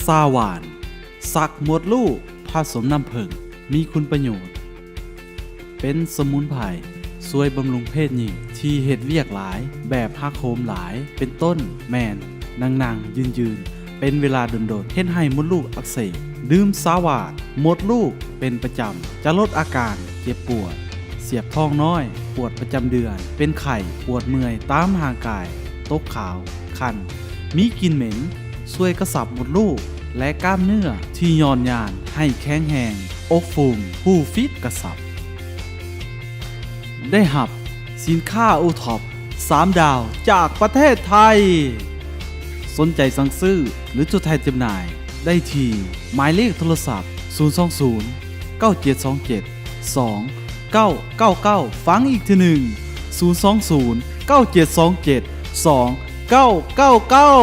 ຊາຫວານ ສັກມົດລູກ ຜະສົມນ້ຳເຜິ້ງ ມີຄຸນປະໂຫຍດ ເປັນສະໝຸນໄພ ຊ່ວຍບຳລຸງເພດຍິງທີ່ເຮັດວຽກຫຼາຍ ແບບຫັກໂຫມຫຼາຍ ເປັນຕົ້ນແມ່ນນັ່ງໆ ຢືນໆ ເປັນເວລາດົນໆ ເຮັດໃຫ້ມົດລູກອັກເສບ. ດື່ມຊາຫວານມົດລູກເປັນປະຈຳ ຈະລົດອາການເຈັບປວດ, ສຽບທ້ອງນ້ອຍ, ປວດປະຈຳເດືອນ, ເປັນໄຂ້, ປວດເມື່ອຍຕາມຮ່າງກາຍ, ຕົກຂາວ, ຄັນ, ມີກິ່ນເໝັນ, ຊ່ວຍກະຊັບມົດລູກ ແລະ ກ້າມເນື້ອທີ່ຫຍ່ອນຍານໃຫ້ແຂງແຮງ, ອົບຟຸ່ມ, ຮູ້ຟິດກະຊັບ. ໄດ້ຮັບສິນຄ້າໂອທັອບສາມດາວຈາກປະເທດໄທ. ສົນໃຈສັ່ງຊື້ ຫຼື ຕົວແທນຈຳໜ່າຍໄດ້ທີ່ໝາຍເລກໂທລະສັບ ສູນສອງສູນ ເກົ້າເຈັດສອງເຈັດ ສອງເກົ້າເກົ້າເກົ້າ ຟັງອີກເທື່ອໜຶ່ງ ສູນສອງສູນ ເກົ້າເຈັດສອງເຈັດ ສອງເກົ້າເກົ້າເກົ້າ.